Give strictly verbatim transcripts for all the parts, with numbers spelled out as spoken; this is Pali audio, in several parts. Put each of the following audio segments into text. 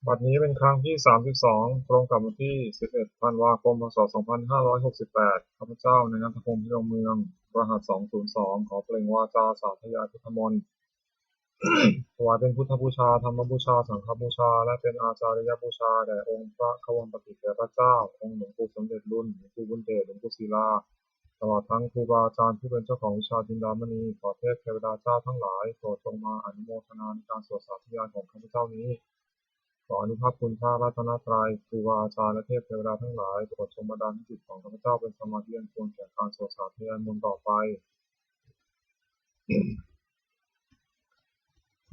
บัดนี้เป็นครั้งที่ สามสิบสอง ตรงกับวันที่ สิบเอ็ด ธันวาคม พ.ศ. สองพันห้าร้อยหกสิบแปด ข้าพเจ้า นายณัฐพงษ์ พิรมเมือง รหัส สองศูนย์สอง ขอเปล่งวาจาสาธยายพุทธมนต์ ถวายเป็นพุทธบูชา ธรรมบูชา สังฆบูชา และเป็นอาจาริยบูชาแด่องค์พระควัมปติเถระเจ้า องค์หลวงปู่สมเด็จลุน หลวงปู่บุญเดช หลวงปู่ศิลา ตลอดทั้งครูบาอาจารย์ผู้เป็นเจ้าของวิชาจินดามณี ขอเทพเทวดาเจ้าทั้งหลายโปรดจงมาอนุโมทนาในการสวดสาธยายของข้าพเจ้านี้ ขออานุภาพคุณพระรัตนตรัย ครูบาอาจารย์และเทพเทวดาทั้งหลายโปรดจงบันดาลให้จิตของข้าพเจ้าเป็นสมาธิอันควรแก่การสวดสาธยายมนต์ต่อไป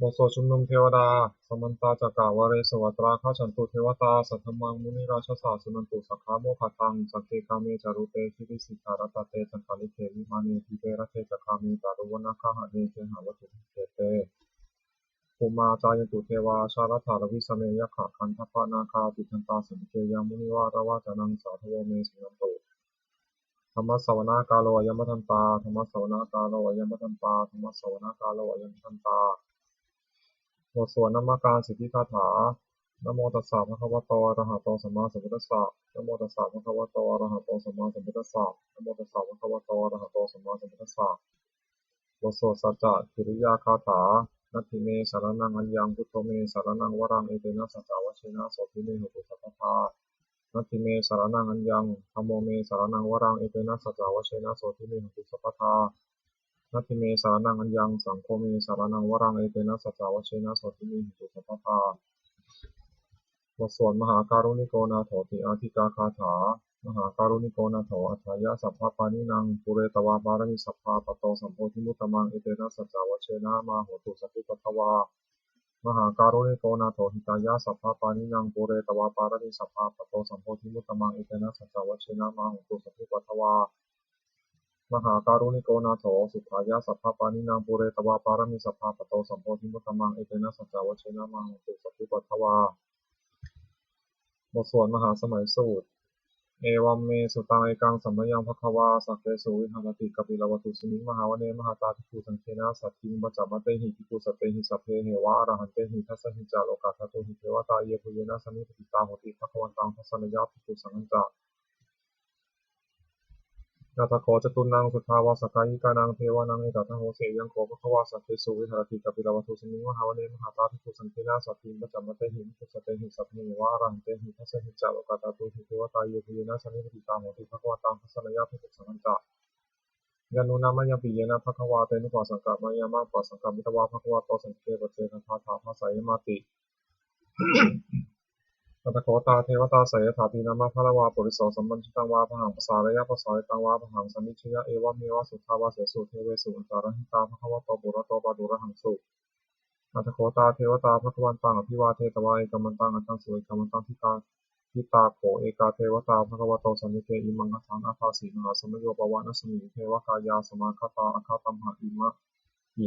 บทสวดชุมนุมเทวดา Samantā cakkavāḷesu atrāgacchantu devatā, saddhammaṃ munirājassa suṇantu saggamokkhadaṃ. Saggikāme ca rūpe girisikharataṭe cantalikkhe vimāne, dīpe raṭṭhe ca gāme taruvanagahane gehavatthumhi khette, bhummā cāyantu devā jalathalavisame yakkhagandhabbanāgā, tiṭṭhantā santike yaṃ munivaravacanaṃ sādhavo me suṇantu. Dhammassavanakālo ayam bhadantā. Dhammassavanakālo ayam bhadantā. Dhammassavanakālo ayam bhadantā. บทสวดนมการสิทธิคาถา Namo tassa bhagavato arahato sammāsambuddhassa. Namo tassa bhagavato arahato sammāsambuddhassa. Namo tassa bhagavato arahato sammāsambuddhassa. บทสวดสัจจกิริยาคาถา Natthi me saraṇaṃ aññaṃ, buddho me saraṇaṃ varaṃ, etena saccavajjena sotthi me hotu sabbadā. Natthi me saraṇaṃ aññaṃ, dhammo me saraṇaṃ varaṃ, etena saccavajjena sotthi me hotu sabbadā. Natthi me saraṇaṃ aññaṃ, saṅgho me saraṇaṃ varaṃ, etena saccavajjena sotthi me hotu sabbadā. บทสวดมหาการุณิโกนาโถติอาทิกาคาถา Mahākāruṇiko nātho atthāya sabbapāṇinaṃ, pūretvā pāramī sabbā patto sambodhimuttamaṃ, etena saccavajjena mā hontu sabbupaddavā. Mahākāruṇiko nātho hitāya sabbapāṇinaṃ, pūretvā pāramī sabbā patto sambodhimuttamaṃ, etena saccavajjena mā hontu sabbupaddavā. Mahākāruṇiko nātho sukhāya sabbapāṇinaṃ, pūretvā pāramī sabbā patto sambodhimuttamaṃ, etena saccavajjena mā hontu sabbupaddavā. บทสวดมหาสมัยสูตร Evaṃ me sutaṃ. Ekaṃ samayaṃ bhagavā sakkesu viharati kapilavatthusmiṃ mahāvane mahatā bhikkhusaṅghena saddhiṃ pañcamattehi bhikkhusatehi sabbeheva arahantehi. Dasahi ca lokadhātūhi devatā yebhuyyena sannipatitā honti bhagavantaṃ dassanāya bhikkhusaṅghañca. Atha kho catunnaṃ suddhāvāsakāyikānaṃ devānaṃ etadahosi: Ayaṃ kho bhagavā sakkesu viharati kapilavatthusmiṃ mahāvane mahatā bhikkhusaṅghena saddhiṃ pañcamattehi bhikkhusatehi sabbeheva arahantehi. Dasahi ca lokadhātūhi devatā yebhuyyena sannipatitā honti bhagavantaṃ dassanāya bhikkhusaṅghañca. Yannūna mayampi yena bhagavā tenupasaṅkameyyāma, upasaṅkamitvā bhagavato santike paccekagāthā bhāseyyāmāti. Atha kho tā devatā seyyathāpi nāma balavā puriso sammiñjitaṃ vā bāhaṃ pasāreyya, pasāritaṃ vā bāhaṃ sammiñjeyya, evameva suddhāvāsesu devesu antarahitā bhagavato purato pāturahaṃsu. Atha kho tā devatā bhagavantaṃ abhivādetvā ekamantaṃ aṭṭhaṃsu. Ekamantaṃ ṭhitā kho ekā devatā bhagavato santike imaṃ gāthaṃ abhāsi: Mahāsamayo pavanasmiṃ, devakāyā samāgatā, āgatamha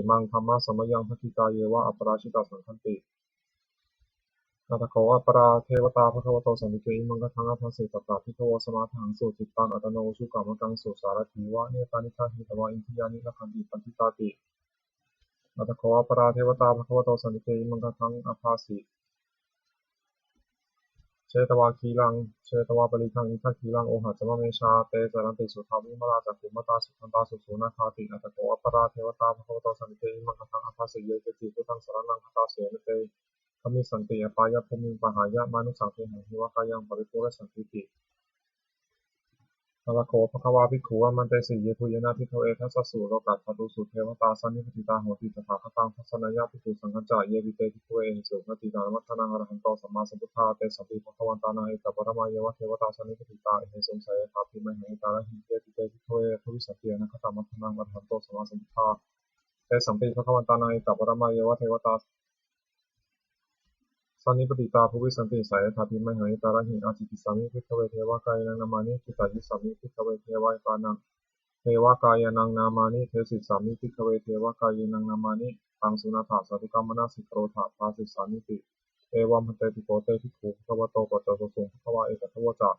imaṃ dhammasamayaṃ, dakkhitāyeva aparājitasaṅghanti. Atha kho aparā devatā bhagavato santike imaṃ gāthaṃ abhāsi: Tatra bhikkhavo samādahaṃsu, cittaṃ attano ujukamakaṃsu, sārathīva nettāni gahetvā, indriyāni rakkhanti paṇḍitāti. Atha kho aparā devatā bhagavato santike imaṃ gāthaṃ abhāsi: Chetvā khīlaṃ chetvā palighaṃ, indakhīlaṃ ohaccamanejā, te caranti suddhā vimalā, cakkhumatā sudantā susunāgāti. Atha kho aparā devatā bhagavato santike imaṃ gāthaṃ abhāsi: Ye keci buddhaṃ saraṇaṃ gatāse, na te gamissanti apāyabhūmiṃ, pahāya mānusaṃ dehaṃ, devakāyaṃ paripūressantīti. Atha kho bhagavā bhikkhū āmantesi: Yebhuyyena bhikkhave dasasu lokadhātūsu devatā sannipatitā honti tathāgataṃ dassanāya bhikkhusaṅghañca. Yepi te bhikkhave ahesuṃ atītamaddhānaṃ arahanto sammāsambuddhā, tesampi bhagavantānaṃ etaparamāyeva devatā sannipatitā ahesuṃ, seyyathāpi mayhaṃ etarahi. Yepi te bhikkhave bhavissanti anāgatamaddhānaṃ arahanto sammāsambuddhā, tesampi bhagavantānaṃ etaparamāyeva devatā sannipatitā bhavissanti, seyyathāpi mayhaṃ etarahi. Ācikkhissāmi bhikkhave devakāyānaṃ nāmāni, kittayissāmi bhikkhave devakāyānaṃ, devakāyānaṃ nāmāni, desissāmi bhikkhave devakāyānaṃ nāmāni, taṃ suṇātha sādhukaṃ manasikarotha bhāsissāmīti. Evaṃ bhanteti kho te bhikkhū bhagavato paccassosuṃ. Bhagavā etadavoca: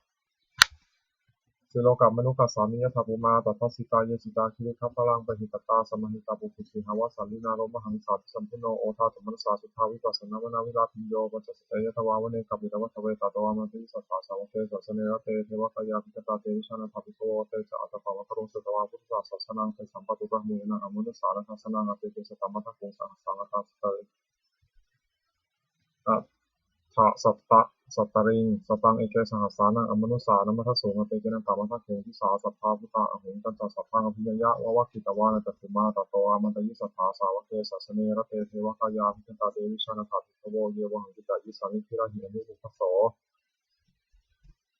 Silokamanukassāmi yattha bhummā tadassitā, ye sitā girigabbharaṃ pahitattā samāhitā. Puthū sīhāva sallīnā lomahaṃsābhisambhuno, odātamanasā suddhā vippasannamanāvilā. Bhiyyo pañcasate ñatvā vane kāpilavatthave, tato āmantayi satthā sāvake sāsane rate. Devakāyā abhikkantā te vijānātha bhikkhavo, te ca ātappamakaruṃ sutvā buddhassa sāsanaṃ. Tesampāturahu ñāṇaṃ amanussāna dassanaṃ, appeke satamaddakkhuṃ sahassaṃ atha satta- atha satta- sattariṃ. Sataṃ eke sahassānaṃ amanussānamaddasuṃ, appekenantamaddakkhuṃ disā sabbā phuṭā ahuṃ. Tañca sabbaṃ abhiññāya vavakkhitvāna cakkhumā, tato āmantayi satthā sāvake sāsane rate. Devakāyā abhikkantā te vijānātha bhikkhavo, ye vohaṃ kittayissāmi girāhi anupubbaso.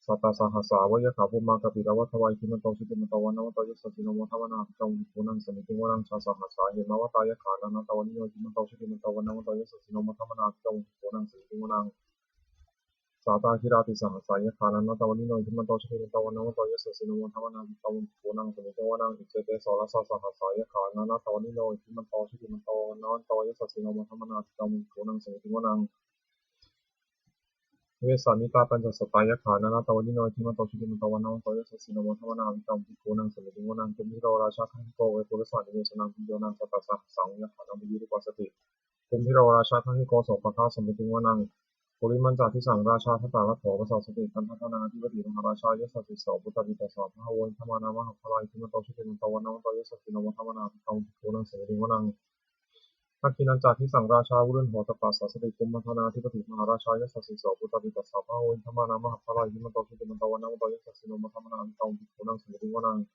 Sattasahassā va yakkhā bhummā kāpilavatthavā, iddhimanto jutimanto vaṇṇavanto yasassino, modamānā abhikkāmuṃ bhikkhūnaṃ samitiṃ vanaṃ. Chasahassā hemavatā yakkhā nānattavaṇṇino, iddhimanto jutimanto vaṇṇavanto yasassino, modamānā abhikkāmuṃ bhikkhūnaṃ samitiṃ vanaṃ. Sātāgirā tisahassā yakkhā nānattavaṇṇino, iddhimanto jutimanto vaṇṇavanto yasassino, modamānā abhikkāmuṃ bhikkhūnaṃ samitiṃ vanaṃ. Iccete soḷasasahassā yakkhā nānattavaṇṇino, iddhimanto jutimanto vaṇṇavanto yasassino, modamānā abhikkāmuṃ bhikkhūnaṃ samitiṃ vanaṃ. Vessāmittā pañcasatā yakkhā nānattavaṇṇino, iddhimanto jutimanto vaṇṇavanto yasassino, modamānā abhikkāmuṃ bhikkhūnaṃ samitiṃ vanaṃ. Kumbhīro rājagahiko vepullassa nivesanaṃ, bhiyyo naṃ satasahassaṃ yakkhānaṃ payirupāsati, kumbhīro rājagahiko sopāga samitiṃ vanaṃ. Purimañca disaṃ rājā dhataraṭṭho pasāsati, gandhabbānaṃ ādhipati mahārājā yasassi so. Puttāpi tassa bahavo indanāmā mahabbalā, iddhimanto jutimanto vaṇṇavanto yasassino, modamānā abhikkāmuṃ bhikkhūnaṃ samitiṃ vanaṃ. Dakkhiṇañca disaṃ rājā virūḷho tappasāsati, kumbhaṇḍānaṃ ādhipati mahārājā yasassi so. Puttāpi tassa bahavo indanāmā mahabbalā, iddhimanto jutimanto vaṇṇavanto yasassino, modamānā abhikkāmuṃ bhikkhūnaṃ samitiṃ vanaṃ.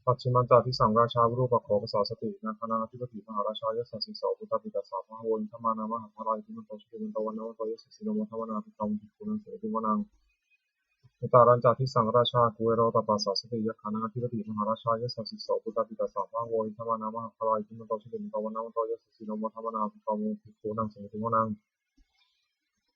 Pacchimañca disaṃ rājā virūpakkho pasāsati, nāgānaṃ ādhipati mahārājā yasassi so. Puttāpi tassa bahavo indanāmā mahabbalā, iddhimanto jutimanto vaṇṇavanto yasassino, modamānā abhikkāmuṃ bhikkhūnaṃ samitiṃ vanaṃ. Uttarañca disaṃ rājā kuvero tappasāsati, yakkhānaṃ ādhipati mahārājā yasassi so. Puttāpi tassa bahavo indanāmā mahabbalā, iddhimanto jutimanto vaṇṇavanto yasassino, modamānā abhikkāmuṃ bhikkhūnaṃ samitiṃ vanaṃ.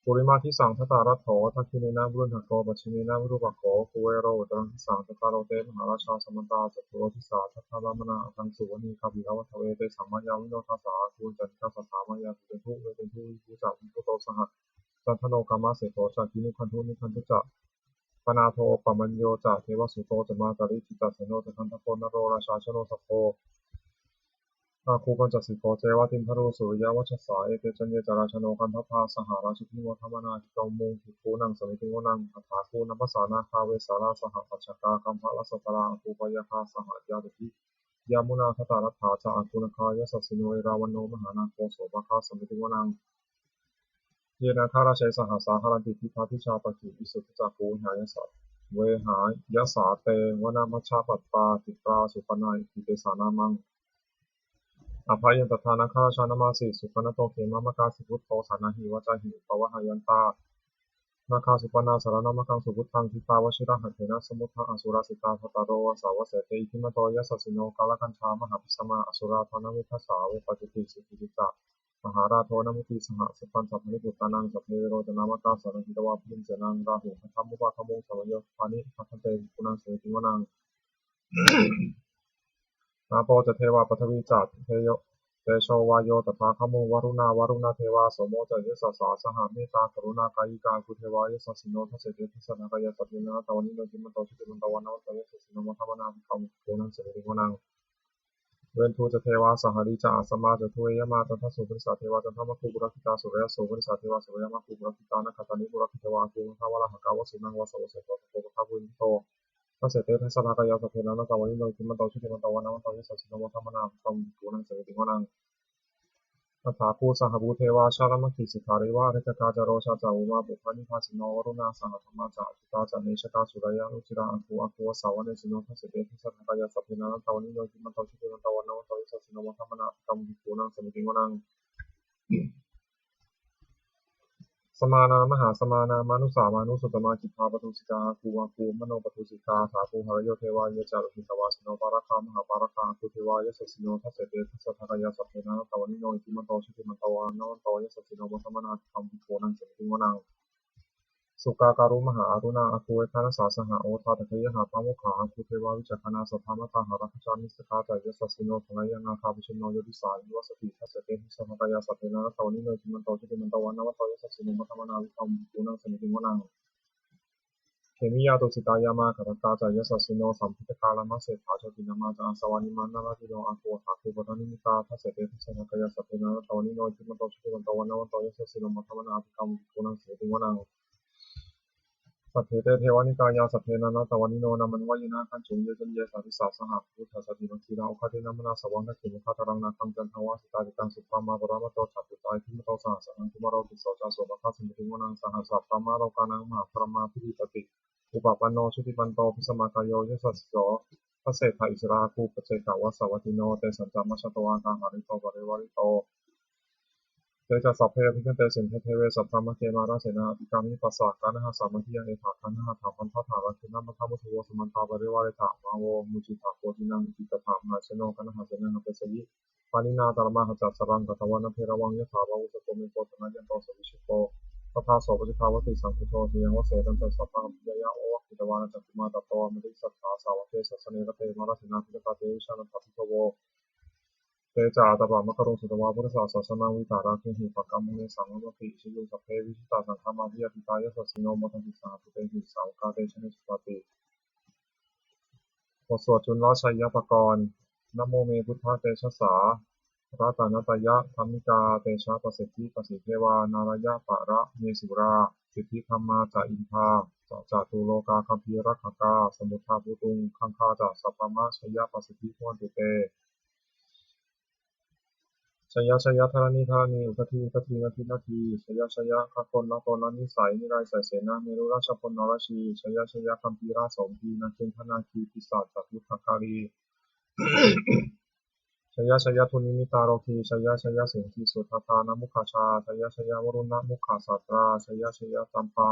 Purimadisaṃ dhataraṭṭho, dakkhiṇena virūḷhako, pacchimena virūpakkho, kuvero uttaraṃ disaṃ. Cattāro te mahārājā samantā caturo disā, daddallamānā aṭṭhaṃsu vane kāpilavatthave. Tesaṃ māyāvino dāsā āgū vañcanikā saṭhā, māyā kuṭeṇḍu veṭeṇḍu viṭū ca viṭuṭo saha, candano kāmaseṭṭho ca kinnughaṇḍu nighaṇḍu ca, panādo opamañño ca devasūto ca mātali, cittaseno ca gandhabbo naḷorājā janosabho, āgū pañcasikho ceva timbarū suriyavacchasā. Ete caññe ca rājāno gandhabbā saha rājubhi, modamānā abhikkāmuṃ bhikkhūnaṃ samitiṃ vanaṃ. Athāgū nābhasā nāgā vesālā saha tacchakā, kambalassatarā āgū pāyāgā saha ñātibhi, yāmunā dhataraṭṭhā ca āgū nāgā yasassino, erāvaṇo mahānāgo sopāga samitiṃ vanaṃ. Ye nāgarāje sahasā haranti, dibbā dijā pakkhi visuddhacakkhū, vehāyasa- vehāyasā te vanamajjhapattā, citrā supaṇṇā iti tesa nāmaṃ. Abhayantadā nāgarājānamāsi, supaṇṇato khemamakāsi buddho, sānāhi vācāhi upavhayantā nāgā supaṇṇā saraṇamakaṃsu buddhaṃ. Jitā vajirahatthena samuddaṃ asurā sitā, bhātaro vāsavassete iddhimato yasassino, kālakañjā mahābhismā asurā dānaveghasā, vepacitti sucitti ca pahārādo namucī saha. Satañca baliputtānaṃ sabbe verocanāmakā, sannayhitvā baliṃ senaṃ rāhubhaddamupāgamuṃ, samayodāni bhaddante bhikkhūnaṃ samitiṃ vanaṃ. Āpo ca devā paṭhavī ca tejo- tejo vāyo tadāgamuṃ, varuṇā vāruṇā devā somo ca yasasā saha. Mettākaruṇākāyikā āgū devā yasassino, dasete dasadhā kāyā sabbe nānattavaṇṇino, iddhimanto jutimanto vaṇṇavanto yasassino, modamānā abhikkāmuṃ bhikkhūnaṃ samitiṃ vanaṃ. Veṇḍū ca devā sahalī ca asamā ca duve yamā, candassūpanisā devā candamāgū purakkhitā, suriyassūpanisā devā suriyamāgū purakkhitā, nakkhattāni purakkhitvā āgū aṅgavārakkhitvā, vasūnaṃ vāsavo seṭṭho sakkopāga purindado, dasete dasadhā kāyā sabbe nānattavaṇṇino, iddhimanto jutimanto vaṇṇavanto yasassino, modamānā abhikkāmuṃ bhikkhūnaṃ samitiṃ vanaṃ. Athāgū sahabhū devā jalamaggisikhāriva, ariṭṭhakā ca rojā ca umāpupphanibhāsino, varuṇā sahadhammā ca accutā ca anejakā, sūleyyarucirā āgū āgū vāsavanesino, dasete dasadhā kāyā sabbe nānattavaṇṇino, iddhimanto jutimanto vaṇṇavanto yasassino, modamānā abhikkāmuṃ bhikkhūnaṃ samitiṃ vanaṃ. Samānā mahāsamānā mānusā mānusuttamā, khiḍḍāpadosikā āgū āgū manopadosikā, athāgū harayo devā ye ca lohitavāsino, pāragā mahāpāragā āgū devā yasassino, dasete dasadhā kāyā sabbe nānattavaṇṇino, iddhimanto jutimanto vaṇṇavanto yasassino, modamānā abhikkāmuṃ bhikkhūnaṃ samitiṃ vanaṃ. Sukkā karumhā aruṇā āgū veghanasā saha, odātagayhā pāmokkhā āgū devā vicakkhaṇā, sadāmattā hāragajā missakā ca yasassino, thanayaṃ nāgā pajjunno yo disā abhivassati, dasete dasadhā kāyā sabbe nānattavaṇṇino, iddhimanto jutimanto vaṇṇavanto yasassino, modamānā abhikkāmuṃ bhikkhūnaṃ samitiṃ vanaṃ. Khemiyā tusitā yāmā kaṭṭhakā ca yasassino, lambitakā lāmaseṭṭhā jotināmā ca āsavā, nimmānaratino āgū athāgū paranimmitā. Dasete dasadhā kāyā sabbe nānattavaṇṇino, iddhimanto jutimanto vaṇṇavanto yasassino, modamānā abhikkāmuṃ bhikkhūnaṃ samitiṃ vanaṃ. Saṭṭhete devanikāyā sabbe nānattavaṇṇino, nāmanvayena āgañchuṃ ye caññe sadisā saha. Buddhā sārīputthena moggallāna manasavā, dakkhiṇaṃ khalaṃ nāgaṃ candaṃva asitātitaṃ, subrahmā paramatto ca puttā iddhimato saha sanaṅkumāro, tisso ca sopāga samitiṃ vanaṃ. Sahassabrahmalokānaṃ mahābrahmābhitiṭṭhati, upapanno jutimanto bhismākāyo yasassi so. Dasettha issarā āgū paccekavasavattino, tesañca majjhato āga hārito parivārito. Te ca sabbe abhikkante sinde deve sabrahmake, mārasenā abhikkāmi passa. Kaṇhassa mandiyaṃ ekadā gaṇhatha bandhatha, rāgena bandhamatthu vo samantā parivāretha. Mā vo muñcittha koci naṃ iccikattha, mahāseno kaṇhasenaṃ apesayi. Pāṇinā talamāhacca saraṃ katvāna bheravaṃ, yathā pāvussako megho thanayanto savijjuko. Tadā so paccudāvatti saṅkuddho asayaṃvase, tañca sabbaṃ abhiññāya vavakkhitvāna cakkhumā. Tato āmantayi satthā sāvake sāsane rate, mārasenā abhikkantā te vijānātha bhikkhavo. Te ca ātappamakaruṃ sutvā buddhassa sāsanaṃ, vītarāgehi pakkāmuṃ nesaṃ lomampi iñjayuṃ. Sabbe vijitasaṅgāmā bhayātītā yasassino, modanti saha bhūtehi sāvakā te janesutāti. บทสวดจุลชัยปกรณ์ Namo me buddhatejasā ratanattayadhammikā, tejapasiddhi pasīdevā nārāyaparamesurā, siddhibrahmā ca indā ca catulokā gambhīrakkhakā, samuddā bhūtuṃ gaṅgā ca sabrahmajayapasiddhi bhavantu te. Jaya jaya dharaṇi dharaṇī udadhi udadhī nadi nadī, jaya jaya gaganakoṇanisai nirayasai sena merurājabala narajī, jaya jaya gambhīra sombhī nāgendanāgī pisāca bhūtakālī, jaya jaya dunnimittarogī, jaya jaya siṅgīsuddhadānamukhajā, jaya jaya varuṇṇamukhasātrā, jaya jaya campā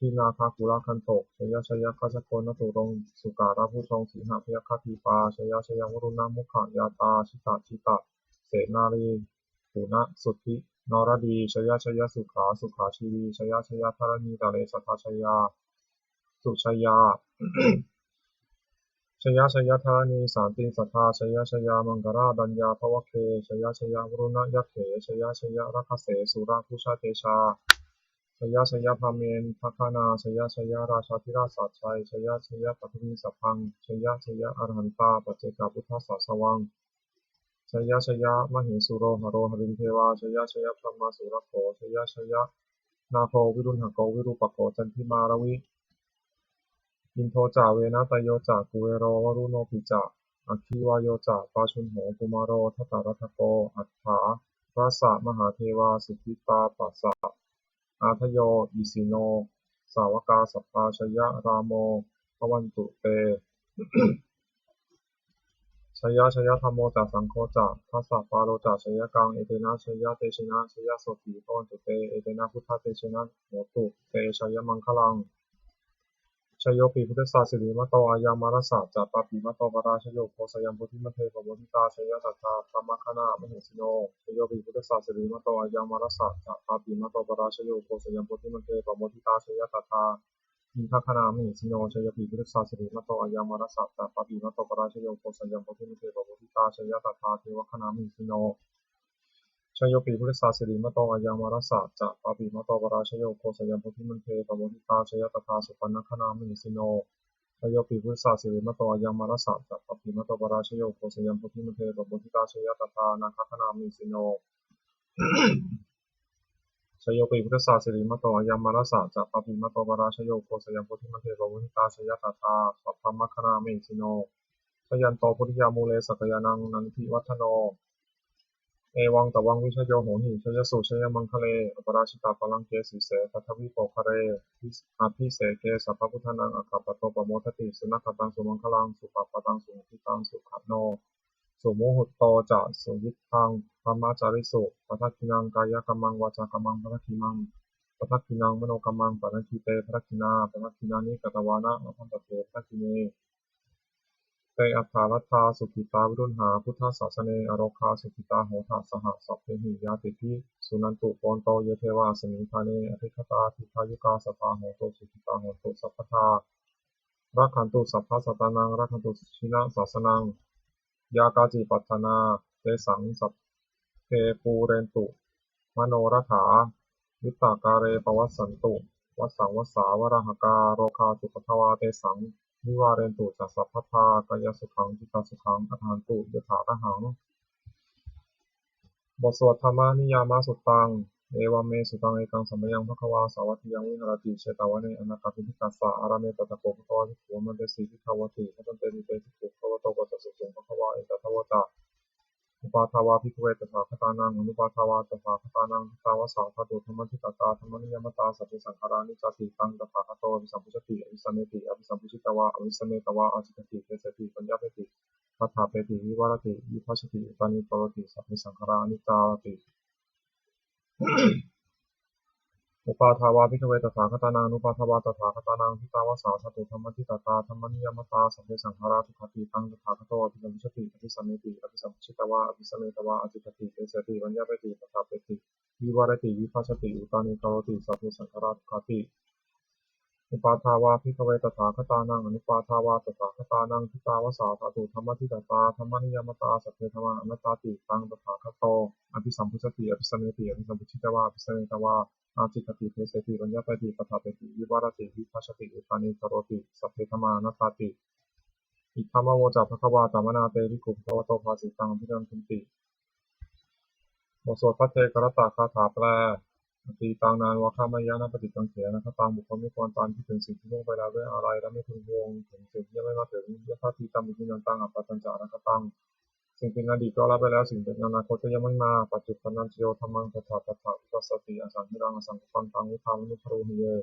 dīnāgakulaganthok, jaya jaya gajjagonnaturaṅga sukarabhujaṅga sīhabyagghadīpā, jaya jaya varuṇṇamukhayātrā jita jita senārī punasuddhinaradī, jaya jaya sukhā sukhā jīvī, jaya jaya dharaṇītale sadā jaya sujayā, jaya jaya dharaṇī santin sadā, jaya jaya maṅkarādaññā bhavagge, jaya jaya varuṇṇayakkhe, jaya jaya rakkhase surabhujatejā, jaya jaya brahmendagaṇā, jaya jaya rājādhirāja sājjai, jaya jaya paṭhaviṃ sabbaṃ, jaya jaya arahantā paccekabuddhasāsavaṃ, jaya jaya mahesuro haro harindevā, jaya jaya brahmā surakkho, jaya jaya nāgo viruḷhako virūpakkho candimā ravi, indo ca venateyyo ca kuvero varuṇopi ca, aggi vāyo ca pājuṇho kumāro dhataraṭṭhako, aṭṭhārasa mahādevā siddhitāpasa-ādayo, isino sāvakā sabbā jayarāmo bhavantu te. Jaya jaya dhammo ca saṅgho ca dasapālo ca jayakaṃ, etena jayatejena jayasotthī bhavantu te, etena buddhatejena hotu te jayamaṅgalaṃ. Jayopi buddhassa sirīmato ayaṃ, mārassa ca pāpimato parājayo, ugghosayuṃ bodhimaṇḍe pamoditā, jaya tadā brahmagaṇā mahesino. Jayopi buddhassa sirīmato ayaṃ, mārassa ca pāpimato parājayo, ugghosayuṃ bodhimaṇḍe pamoditā, jaya tadā indagaṇā mahesino. Jayopi buddhassa sirīmato ayaṃ, mārassa ca pāpimato parājayo, ugghosayuṃ bodhimaṇḍe pamoditā, jaya tadā devagaṇā mahesino. Jayopi buddhassa sirīmato ayaṃ, mārassa ca pāpimato parājayo, ugghosayuṃ bodhimaṇḍe pamoditā, jaya tadā supaṇṇagaṇā mahesino. Jayopi buddhassa sirīmato ayaṃ, mārassa ca pāpimato parājayo, ugghosayuṃ bodhimaṇḍe pamoditā, jaya tadā nāgagaṇā mahesino. Jayopi buddhassa sirīmato ayaṃ, mārassa ca pāpimato parājayo, ugghosayuṃ bodhimaṇḍe pamoditā, jaya tadā sabrahmagaṇā mahesino. Jayanto bodhiyā mūle sakyānaṃ nandivaḍḍhano, evaṃ tvaṃ vijayo hohi jayassu jayamaṅgale, aparājitapallaṅke sīse paṭhavipokkhare, abhiseke sabbabuddhānaṃ aggappatto pamodati. Sunakkhattaṃ sumaṅgalaṃ supabhātaṃ suhuṭṭhitaṃ, sukhaṇo sumuhutto ca suyiṭṭhaṃ brahmacārisu, padakkhiṇaṃ kāyakammaṃ vācākammaṃ padakkhiṇaṃ, padakkhiṇaṃ manokammaṃ paṇidhī te padakkhiṇā, padakkhiṇāni katvāna labhantatthe padakkhiṇe. Te atthaladdhā sukhitā viruḷhā buddhasāsane, arogā sukhitā hotha saha sabbehi ñātibhi. Suṇantu bhonto ye devā asmiṃ ṭhāne adhigatā, dīghāyukā sadā hontu, sukhitā hontu sabbadā. Rakkhantu sabbasattānaṃ, rakkhantu jinasāsanaṃ. Yā kāci patthanā tesaṃ sabbe pūrentu manorathā, yuttakāle pavassantu vassaṃ vassā valāhakā, rogā cupaddavā tesaṃ nivārentu ca sabbadā, kāyasukhaṃ cittasukhaṃ attānaṃ yathārahaṃ. บทสวด Dhammaniyāmasuttaṃ. Evaṃ me sutaṃ. Ekaṃ samayaṃ bhagavā sāvatthiyaṃ viharati jetavane anāthapiṇḍikassa ārāme. Tatra kho bhagavā bhikkhū āmantesi bhikkhavoti. Bhadanteti te bhikkhū bhagavato paccassosuṃ. Bhagavā etadavoca. Uppādā vā bhikkhave tathāgatānaṃ anuppādā vā tathāgatānaṃ, ṭhitā va sā dhātu dhammaṭṭhitatā dhammaniyāmatā, sabbe saṅkhārā aniccāti. Taṃ tathāgato abhisambujjhati abhisameti, abhisambujjhitvā abhisametavā ācikkhati deseti paññapeti paṭṭhapeti vivarati vibhajati uttānīkaroti, sabbe saṅkhārā aniccāti. Uppādā vā bhikkhave tathāgatānaṃ anuppādā vā tathāgatānaṃ, ṭhitā va sā dhātu dhammaṭṭhitatā dhammaniyāmatā, sabbe saṅkhārā dukkhāti. Taṃ tathāgato abhisambujjhati abhisameti, abhisambujjhitvā abhisametavā ācikkhati deseti paññapeti paṭṭhapeti vivarati vibhajati uttānīkaroti, sabbe saṅkhārā dukkhāti. Uppādā vā bhikkhave tathāgatānaṃ anuppādā vā tathāgatānaṃ, ṭhitā va sā dhātu dhammaṭṭhitatā dhammaniyāmatā, sabbe dhammā anattāti. Taṃ tathāgato abhisambujjhati abhisameti, abhisambujjhitvā abhisametavā ācikkhati deseti paññapeti paṭṭhapeti vivarati vibhajati uttānīkaroti, sabbe dhammā anattāti. Idamavoca bhagavā. Attamanā te bhikkhū bhagavato bhāsitaṃ abhinandunti. บทสวดภัทเทกรัตตคาถาแปล Atītaṃ nānvāgameyya nappaṭikaṅkhe anāgataṃ. บุคคลไม่ควรตามคิดถึงสิ่งที่ล่วงไปแล้วด้วยอาลัย และไม่พึงพะวงถึงสิ่งที่ยังไม่มาถึง Yadatītampahīnantaṃ appattañca anāgataṃ. สิ่งเป็นอดีตก็ละไปแล้ว สิ่งเป็นอนาคตก็ยังไม่มา Paccuppannañca yo dhammaṃ tattha tattha vipassati, asaṃhiraṃ asaṅkuppaṃ taṃ viddhā manubrūhaye.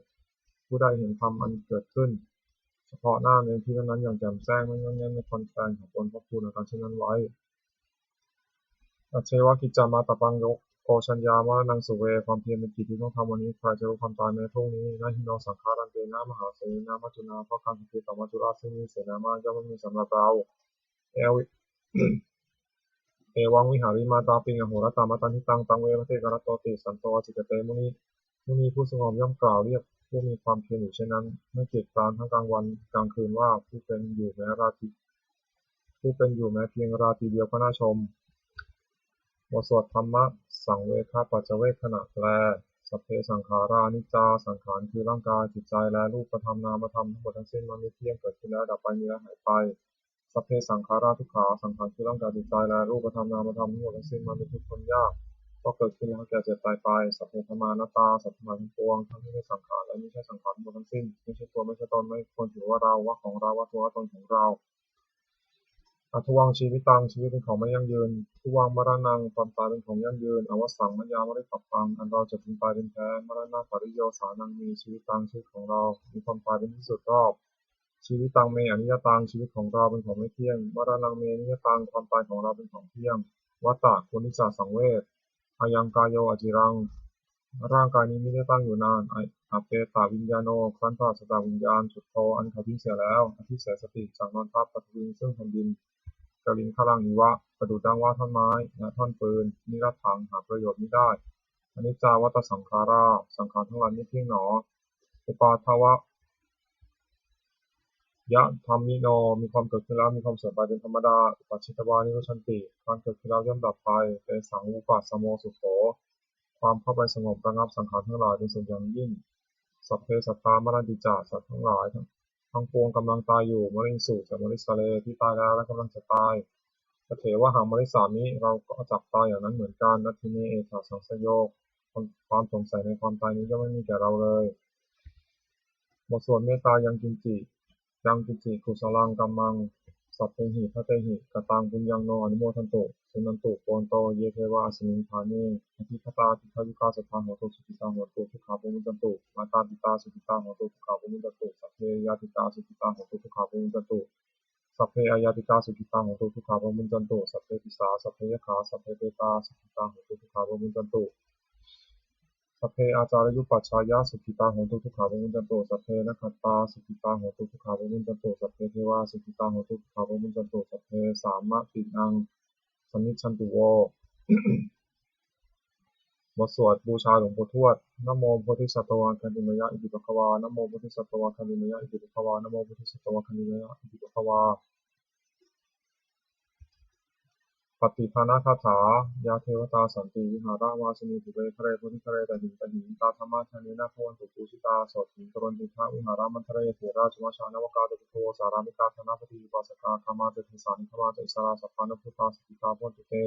ผู้ใดเห็นธรรมอันเกิดขึ้นเฉพาะหน้าในที่นั้นๆอย่างแจ่มแจ้ง ไม่ง่อนแง่น ไม่คลอนแคลน เขาควรพอกพูนอาการเช่นนั้นไว้ Ajjeva kiccamātappaṃ ko jaññā maraṇaṃ suve. ความเพียรเป็นกิจที่ต้องทำวันนี้ ใครจะรู้ความตายแม้พรุ่งนี้ Na hi no saṅgarantena mahāsenena maccunā. เพราะการผัดเพี้ยนต่อมัจจุราชซึ่งมีเสนามาก ย่อมไม่มีสำหรับเรา Evi- Evaṃ vihārimātāpiṃ ahorattamatanditaṃ taṃ ve bhaddekarattoti santo ācikkhate muni. มุนีผู้สงบย่อมกล่าวเรียกผู้มีความเพียรอยู่เช่นนั้น ไม่เกียจคร้านทั้งกลางวันกลางคืนว่า ผู้เป็นอยู่แม้ราตรี ผู้เป็นอยู่แม้เพียงราตรีเดียวก็น่าชม บทสวดธรรมสังเวคปัจจเวกขณะแปล Sabbe saṅkhārā aniccā. สังขารคือร่างกาย จิตใจ และรูปธรรมนามธรรมทั้งหมดทั้งสิ้นมันไม่เที่ยง เกิดขึ้นแล้วดับไป มีแล้วหายไป Sabbe saṅkhārā dukkhā. สังขารคือร่างกาย จิตใจ และรูปธรรมนามธรรมทั้งหมดทั้งสิ้นมันเป็นทุกข์ทนยาก เพราะเกิดขึ้นแล้วแก่เจ็บตายไป Sabbe dhammā anattā. สัตว์ทั้งหลายทั้งปวง ทั้งที่เป็นสังขารและมิใช่สังขารทั้งหมดทั้งสิ้น ไม่ใช่ตัวไม่ใช่ตน ไม่ควรถือว่าเรา ว่าของเรา ว่าตัวว่าตนของเรา Adhuvaṃ jīvitaṃ. ชีวิตเป็นของไม่ยั่งยืน Dhuvaṃ maraṇaṃ. ความตายเป็นของยั่งยืน Avassaṃ mayā maritabbaṃ. อันเราจะพึงตายเป็นแท้ Maraṇapariyosānaṃ me jīvitaṃ. ชีวิตของเรามีความตายเป็นที่สุดรอบ Jīvitaṃ me aniyataṃ. ชีวิตของเราเป็นของไม่เที่ยง Maraṇaṃ me niyataṃ. ความตายของเราเป็นของเที่ยง Vata. ควรที่จะสังเวช Ayaṃ kāyo aciraṃ. ร่างกายนี้มิได้ตั้งอยู่นาน Apetaviññāṇo. ครั้นปราศจากวิญญาณ Chuḍḍho. อันเขาทิ้งเสียแล้ว Adhisessati. จักนอนทับ Pathaviṃ. ซึ่งแผ่นดิน Kaliṅgaraṃ iva. ประดุจดังว่าท่อนไม้ และท่อนฟืน Niratthaṃ. หาประโยชน์มิได้ Aniccā vata saṅkhārā. สังขารทั้งหลายไม่เที่ยงหนอ Uppādavayadhammino. มีความเกิดขึ้นแล้ว มีความเสื่อมไปเป็นธรรมดา Uppajjitvā nirujjhanti. ครั้นเกิดขึ้นแล้วย่อมดับไป Tesaṃ vūpasamo sukho. ความเข้าไปสงบระงับสังขารทั้งหลายเป็นสุขอย่างยิ่ง Sabbe sattā maranti ca. สัตว์ทั้งหลายทั้งปวงกำลังตายอยู่ Mariṃsu ca marissare. ที่ตายแล้วและกำลังจะตาย Tathevāhaṃ marissāmi. เราก็จักตายอย่างนั้นเหมือนกัน Natthi me ettha saṃsayo. ความสงสัยในความตายนี้ย่อมไม่มีแก่เราเลย บทสวดเมตตา Yaṃ kiñci, yaṃ kiñci kusalaṃ kammaṃ sabbehi katehi kataṃ puññaṃ no anumodantu, suṇantu bhonto ye devā asmiṃ ṭhāne adhigatā dīghāyukā sadā hontu, sukhitā hontu, dukkhā pamuñcantu. Mātā pitā sukhitā hontu, dukkhā pamuñcantu. Sabbe ñātikā sukhitā hontu, dukkhā pamuñcantu. Sabbe aññātikā sukhitā hontu, dukkhā pamuñcantu. Sabbe pisā, sabbe yakkhā, sabbe petā sukhitā hontu, dukkhā pamuñcantu. Sabbe ācariyupajjhāyā sukhitā hontu, dukkhā pamuñcantu. Sabbe nakkhattā sukhitā hontu, dukkhā pamuñcantu. Sabbe devā sukhitā hontu, dukkhā pamuñcantu. Sabbe sampattīnaṃ samijjhantu vo. บทสวดบูชาหลวงปู่ทวด Namo bodhisatto āgantimāya iti bhagavā. Namo bodhisatto āgantimāya iti bhagavā. Namo bodhisatto āgantimāya iti bhagavā. พ Pattidānagāthā. Yā devatā santi vihāravāsinī, thūpe ghare bodhighare tahiṃ tahiṃ, tā dhammadānena bhavantu pūjitā, sotthiṃ karontedha vihāramaṇḍale. Therā ca majjhā navakā ca bhikkhavo, sārāmikā dānapatī upāsakā, gāmā ca desā nigamā ca issarā, sappāṇabhūtā sukhitā bhavantu te.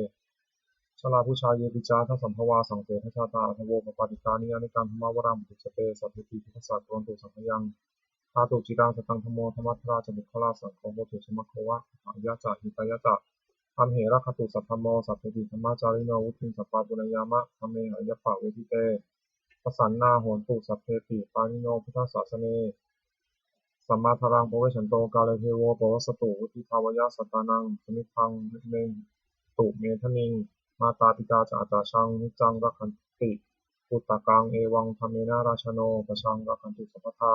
Jalābujā yepi ca aṇḍasambhavā, saṃsedajātā athavopapātikā, niyyānikaṃ dhammavaraṃ paṭicca te, sabbepi buddhassa kuruvantu sabbayaṃ. Ṭhātu ciraṃ sataṃ dhammo, dhammaddharā ca puggalā, saṅgho hotu samaggo va, atthāya ca hitāya ca. Amhe rakkhatu saddhammo, sabbepi dhammacārino, vuḍḍhiṃ sampāpuṇeyyāma, dhamme ariyappavedite. Pasannā hontu sabbepi, pāṇino buddhasāsane. Sammādhāraṃ pavecchanto, kāle devo pavassatu, vuḍḍhibhāvāya sattānaṃ, samiddhaṃ netu medaniṃ. Mātā pitā ca atrajaṃ, niccaṃ rakkhanti puttakaṃ, evaṃ dhammena rājāno, pajaṃ rakkhantu sabbadā.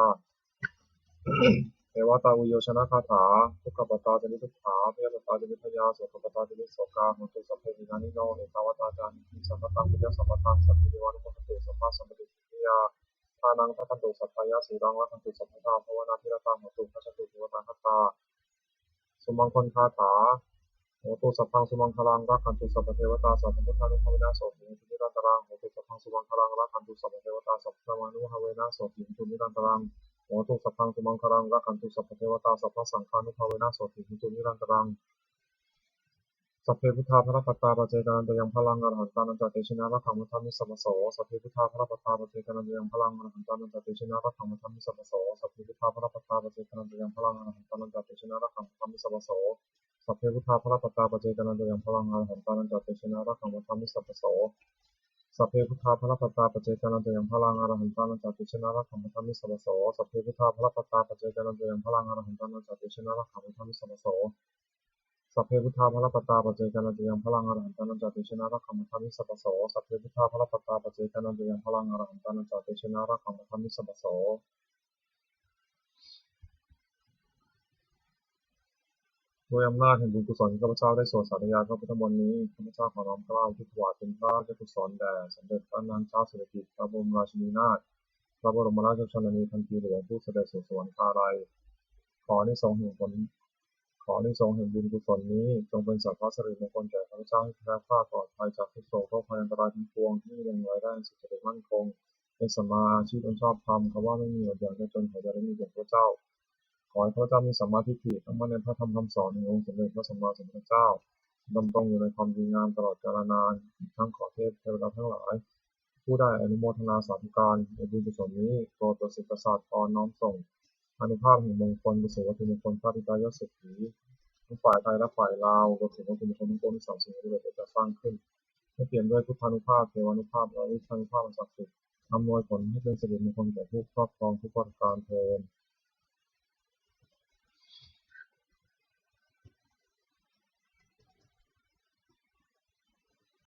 Devatāuyyojanagāthā. Dukkhappattā ca niddukkhā, bhayappattā ca nibbhayā, sokappattā ca nissokā, hontu sabbepi pāṇino. Ettāvatā ca amhehi, sambhataṃ puññasampadaṃ, sabbe devānumodantu, sabbasampattisiddhiyā. Dānaṃ dadantu saddhāya, sīlaṃ rakkhantu sabbadā, bhāvanābhiratā hontu, gacchantu devatāgatā. Sumaṅgalagāthā. Hotu sabbaṃ sumaṅgalaṃ, rakkhantu sabbadevatā, sabbabuddhānubhāvena, sotthī hontu nirantaraṃ. Hotu sabbaṃ sumaṅgalaṃ, rakkhantu sabbadevatā, sabbadhammānubhāvena, sotthī hontu nirantaraṃ. Hotu sabbaṃ sumaṅgalaṃ, rakkhantu sabbadevatā, sabbasaṅghānubhāvena, sotthī hontu nirantaraṃ. Sabbe buddhā balappattā, paccekānañca yaṃ balaṃ, arahantānañca tejena, rakkhaṃ bandhāmi sabbaso. Sabbe buddhā balappattā, paccekānañca yaṃ balaṃ, arahantānañca tejena, rakkhaṃ bandhāmi sabbaso. Sabbe buddhā balappattā, paccekānañca yaṃ balaṃ, arahantānañca tejena, rakkhaṃ bandhāmi sabbaso. Sabbe buddhā balappattā, paccekānañca yaṃ balaṃ, arahantānañca tejena, rakkhaṃ bandhāmi sabbaso. Sabbe buddhā balappattā, paccekānañca yaṃ balaṃ, arahantānañca tejena, rakkhaṃ bandhāmi sabbaso. Sabbe buddhā balappattā, paccekānañca yaṃ balaṃ, arahantānañca tejena, rakkhaṃ bandhāmi sabbaso. Sabbe buddhā balappattā, paccekānañca yaṃ balaṃ, arahantānañca tejena, rakkhaṃ bandhāmi sabbaso. Sabbe buddhā balappattā, paccekānañca yaṃ balaṃ, arahantānañca tejena, rakkhaṃ bandhāmi sabbaso. ด้วยอำนาจแห่งบุญกุศลที่ข้าพเจ้าได้สวดสาธยายพระพุทธมนต์นี้ ข้าพเจ้าขอน้อมเกล้าอุทิศถวายเป็นพระราชกุศลแด่สมเด็จพระนางเจ้าสิริกิติ์ พระบรมราชินีนาถ พระบรมราชชนนีพันปีหลวง ผู้เสด็จสู่สวรรคาลัย ขออานิสงส์แห่งผล ขออานิสงส์แห่งบุญกุศลนี้ จงเป็นสัพพะสิริมงคลแก่ข้าพเจ้า ให้แคล้วคลาดปลอดภัยจากทุกข์โศกโรคภัยอันตรายทั้งปวง ที่มีเวรภัยอันสุจริตมั่นคง เป็นสัมมาอาชีพอันชอบธรรม คำว่าไม่มีอดอยากยากจน ขออย่าได้มีแก่ข้าพเจ้า ขอให้ข้าพเจ้ามีสัมมาทิฏฐิ ตั้งมั่นในพระธรรมคำสอนแห่งองค์สมเด็จพระสัมมาสัมพุทธเจ้า ดำรงอยู่ในความดีงามตลอดกาลนาน อีกทั้งขอเทพเทวดาทั้งหลาย ผู้ได้อนุโมทนาสาธุการในบุญกุศลนี้ โปรดประสิทธิ์ประสาทพรน้อมส่ง อานุภาพแห่งมงคลไปสู่วัตถุมงคลพระปิดตายอดเศรษฐี ทั้งฝ่ายไทยและฝ่ายลาว รวมถึงวัตถุมงคลทั้งปวงที่สามสิ่งที่เราจะสร้างขึ้น ให้เปี่ยมด้วยพุทธานุภาพ เทวานุภาพ และฤทธานุภาพอันศักดิ์สิทธิ์ อำนวยผลให้เป็นสิริมงคลแก่ผู้ครอบครองทุกประการเทอญ